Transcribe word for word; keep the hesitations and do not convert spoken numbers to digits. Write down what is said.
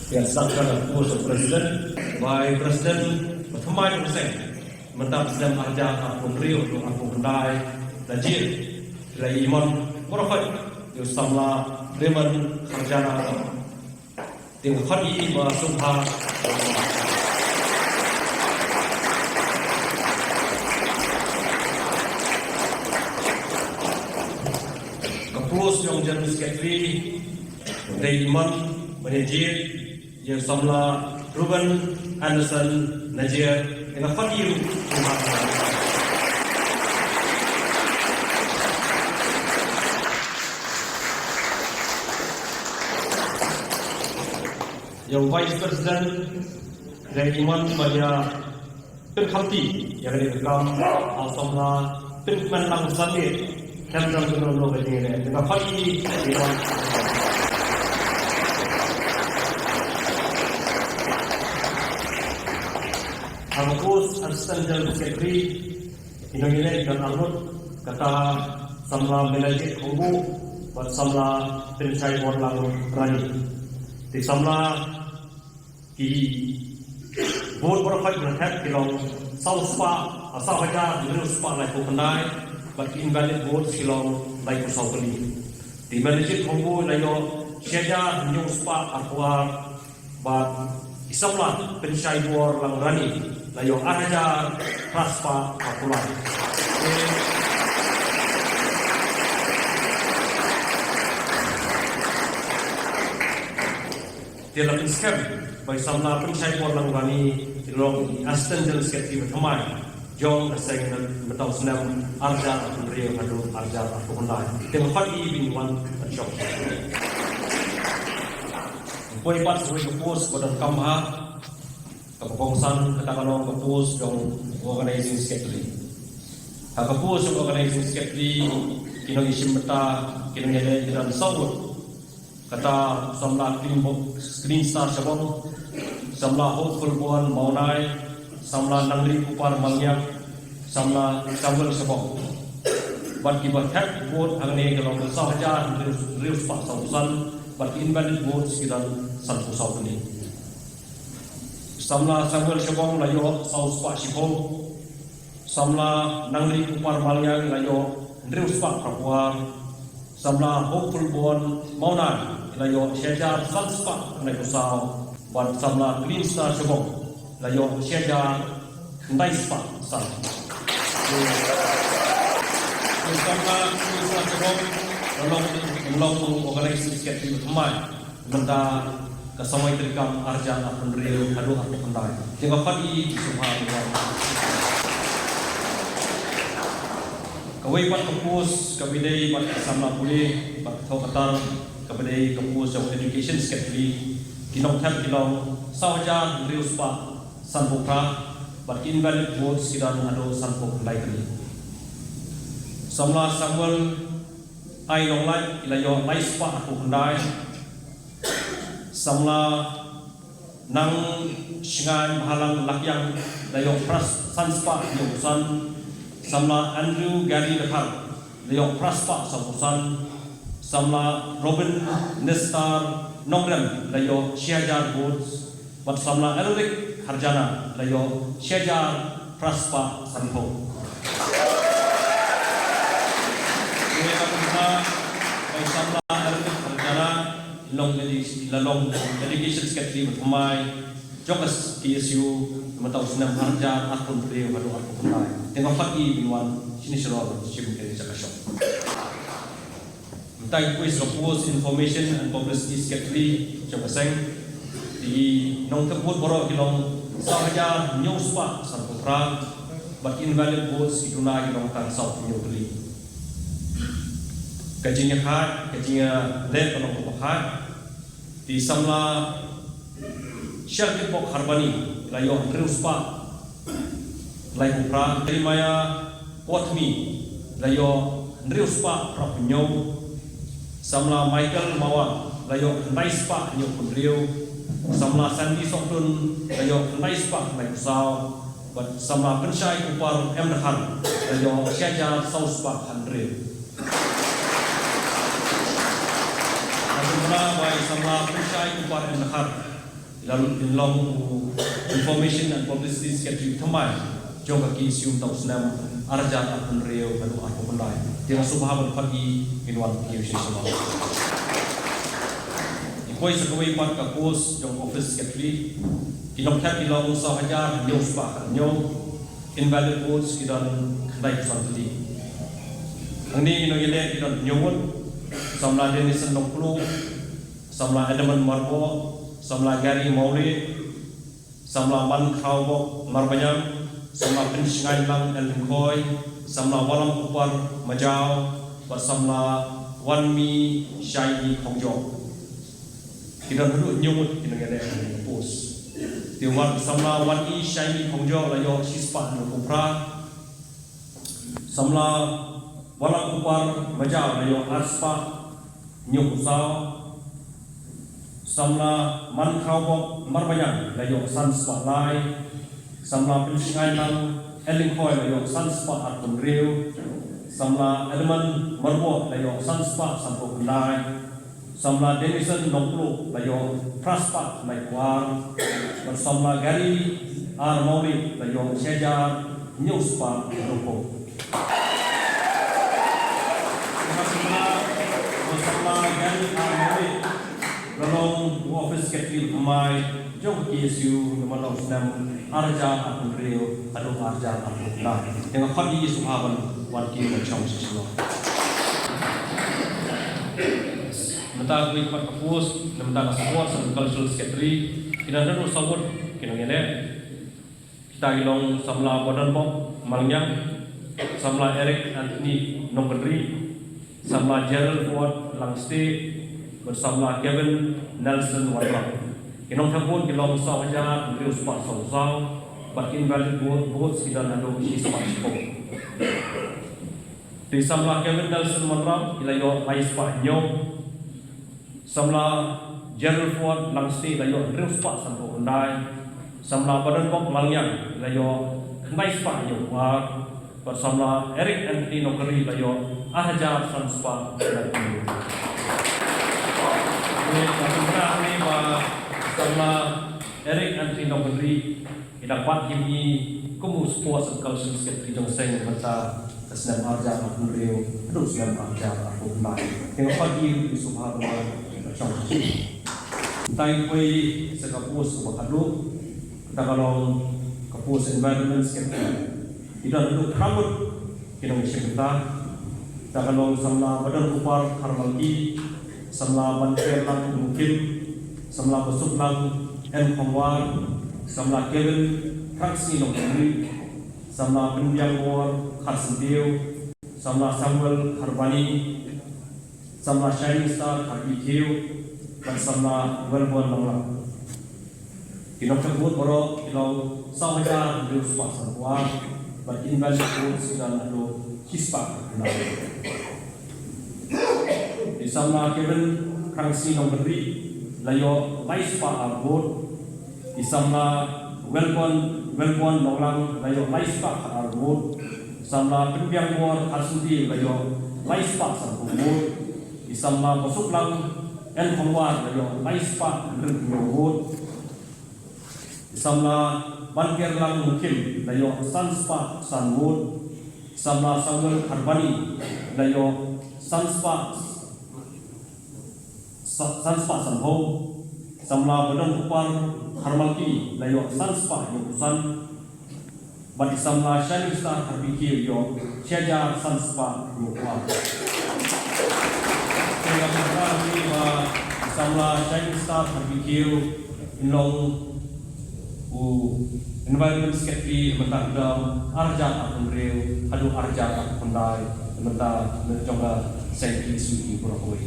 Ïa, sdang ka post of president, bai president ba thymmai jong ka seng mynta ka snem arhajar arphew hynriew haduh arphew khyndai, la jied, la imon baroh khoit ïa u samla Raymond Kharjana. Te nga khot ïa i ba sngewbha. Ka post jong General Secretary, dei imon ban ïa jied ïa u samla Reuben Anderson Najier, te nga khot ïa u. Ïa u Vice President, dei imon ban ïa pynkhamti ïa kane ka kam, ha u samla Pynkmenlang Sangeh, khlem don kano kano ka jingïaleh. Te nga khot ïa i. Ha ka post Assistant General Secretary, ki nongïaleh ki don arngut, kata samla Melanjit Khongbuh bad samla Pynshai Borlang Rani. Te samla ki vote baroh khoit ba la thep ki long saw spah, ah, saw hajar hynriew spah laiphew khyndai, bad ki invalid votes ki long laiphew saw tylli. Te Melanjit Khongbuh la ïoh shi hajar hynñiew spah arphew ar, bad i samla Pynshai Borlang Rani la ïoh ar hajar phra spah arphew lai. Te la pynskhem ba i samla Pynshai Borlang Rani i long i Assistant General Secretary ba thymmai jong ka seng na mynta u snem arhajar arphew hynriew haduh arhajar arphew khyndai. Te nga khot ïa i ba in wan ban shong. Poi pat sa kawei ka post ba donkam bha, kaba kongsan, kata ka long ka post jong Organizing Secretary. Ha ka post jong Organizing Secretary, ki nongïashim bynta, ki nongïaleh ki don saw ngut. Kata samla Clean Bo-, Clean Star Shabong, samla Hopeful Born Mawnai, samla Nangri Kupar Malngiang, samla Samuel Shabong. Bad kiba thep vote hangne ki long saw hajar hynriew spah sawphew san, bad ki invalid votes ki don sanphew saw tylli. Samla Samuel Shabong la ïoh saw spah shiphew. Samla Nangri Kupar Malngiang la ïoh hynriew spah phraphew ar. Samla Hopeful Born Mawnai la ïoh shi hajar san spah khyndai phew saw. Bad samla Clean Star Shabong la ïoh shi hajar khyndai spah san. Te samla Clean Star Shabong la long, la long u Organizing Secretary ba thymmai. Mynta ka samoi treikam arhajar arphew hynriew haduh arphew khyndai. Te nga khot ïa i, sngewbha ïa i. Kawei pat ka post kaba dei bad ka samla pule bad ka thoh ka tar, kaba dei ka post jong Education Secretary, ki nongthep ki long saw hajar hynriew spah sanphew phra, bad ki invalid votes ki don haduh sanphew khyndai tylli. Samla Samuel Ai Nonglait la ïoh lai spah arphew khyndai. Samla Nangshngaiñ Bhalang Lakiang la ïoh phra, san spah hynñiewphew san. Samla Andrew Gary Dkhar la ïoh phra spah sawphew san. Samla Robin Nestar Nongrem la ïoh shi hajar votes. Bad samla Elric Harjana la ïoh shi hajar phra spah sanphew. Te ka pynbna ba i samla Elric Harjana long dedi-, la long Education Secretary ba thymmai jong ka K S U na mynta u snem arhajar arphew hynriew haduh arphew khyndai. Te nga khot ïa i ba in wan shane sha roi, shim kane ka jaka shong. Mynta ngi poi sha ka post Information and Publicity Secretary jong ka seng. Te ki nongthep vote baroh ki long saw hajar hynñiew spah sanphew phra, bad ki invalid votes ki duna ki long tang saw hynñiew tylli. Ka jingïakhaid, ka jingïaleh ka long kaba khaid. Te samla Shalkitbok Harbani la ïoh hynriew spah laiphew phra. Jeremiah Potmi la ïoh hynriew spah phraphew hynñiew. Samla Michael Mawar la ïoh khyndai spah hynñiewphew hynriew. Samla Sandy Sohtun la ïoh khyndai spah khyndai phew saw. Bad samla Pynshai Kupar M Dkhar la ïoh shi hajar saw spah hynriew. Ka pynbna ba i samla Pynshai Kupar M Dkhar Lada phin long u Information and Publicity Secretary thymmai jong ka K S U mynta u snem ar hajar arphew hynriew haduh arphew khyndai. Te nga sngewbha ban khot ïa i wan ïa u shisha. Ngi poi sa kawei pat ka post jong Office Secretary. Ki nongthep ki long saw hajar hynñiew spah hynñiew. Invalid votes ki don khyndaiphew san tylli. Hangne ki nongïaleh ki don hynñiew ngut. Samla Denison Nongpluh, Samla Edmund Marbo, Samla Gary Mawlieh, Samla Mankhrawbok Marbaniang, Samla Pynshngainlang L Lyngkhoi, Samla Walang Kupar Majaw, bad Samla Wanmi Shaini Khongjo. Ki don haduh hynñiew ngut ki nongïaleh ha kane ka post. Te wat Samla Wanmi Shaini Khongjo la ïoh shispah hynñiewphew phra. Samla Walang Kupar Majaw la ïoh arspah hynñiewphew saw. Samla Mankhrawbok Marbaniang la ïoh sanspah lai. Samla Pynshngainlang L Lyngkhoi la ïoh sanspah arphew hynriew. Samla Edmund Marbo la ïoh sanspah sanphew khyndai. Samla Denison Nongpluh la ïoh phraspah khyndai phew ar. Bad Samla Gary R Mawlieh la ïoh shi hajar hynñiewspah hynñiewphew. Samla, Samla Gary R Mawlieh la long u Office Secretary thymmai jong ka K S U namar u snem ar hajar arphew hynriew haduh ar hajar arphew khyndai. Te nga khot ïa i sngewbha ban wan kiew ban shong sha shnong. Mynta ka wei pat ka post, na mynta ka Sports and Cultural Secretary, ki don haduh saw ngut ki nongïaleh. Kita ki long Samla Badonbok Malngiang, Samla Eric Anthony Nongkynrih, Samla Gerald Ford Langstieh, bad Samla Kevin Nelson Wanrap. Ki nongthep vote ki long saw hajar hynriew spah saw saw, bad ki invalid vote, votes ki don haduh shispah shiphew. Te i Samla Kevin Nelson Wanrap i la ïoh lai spah hynñiew. Samla Gerald Ford Langstieh i la ïoh hynriew spah sanphew khyndai. Samla Badonbok Malngiang i la ïoh khyndai spah hynñiewphew ar. Bad Samla Eric Anthony Nongkynrih i la ïoh ar hajar san spah khyndai phew. Ngi la pynbna hangne ba Samla Eric Anthony Nongkynrih i dang bat hi kum u Sports and Cultural Secretary jong ka seng mynta ka snem ar hajar arphew hynriew haduh snem ar hajar arphew khyndai. Te nga khot ïa i sngewbha ban shong. Mynta ngi poi sa ka post kaba khadduh. Kata ka long ka post Environment Secretary. Ki don haduh phra ngut ki nongshim bynta. Kata ka long Samla Badon Kupar Kharmalki, Samla Bankerlang Mukim, Samla Basuklang N Khongwar, Samla Kevin Kharsingi Nongkynrih, Samla Pynbiangbor Kharsyntiew, Samla Samuel Kharbani, Samla Shining Star Kharpikiew, bad Samla Welborn Nonglang. Ki nongthep vote baroh ki long saw hajar hynriew spah sanphew ar, bad ki invalid votes ki don haduh shispah khyndai. I Samla Kevin Kharsingi Nongkynrih i la ïoh lai spah ar vote. I Samla Welborn, Welborn Nonglang i la ïoh lai spah khatar vote. Samla Pynbiangbor Kharsyntiew i la ïoh lai spah sanphew vote. I Samla Basuklang N Khongwar i la ïoh lai spah hynriewphew vote. I Samla Bankerlang Mukim i la ïoh san spah san vote. Samla Samuel Kharbani i la ïoh san spah sa-, san spah sanphew. Samla Badon Kupar Kharmalki i la ïoh san spah hynñiewphew san. Bad i Samla Shining Star Kharpikiew i ïoh shi hajar san spah hynñiewphew ar. Te nga pynbna hangne ba i Samla Shining Star Kharpikiew in long u Environment Secretary mynta ka dong ar hajar arphew hynriew haduh ar hajar arphew khyndai mynta na jong ka seng K S U baroh kawei.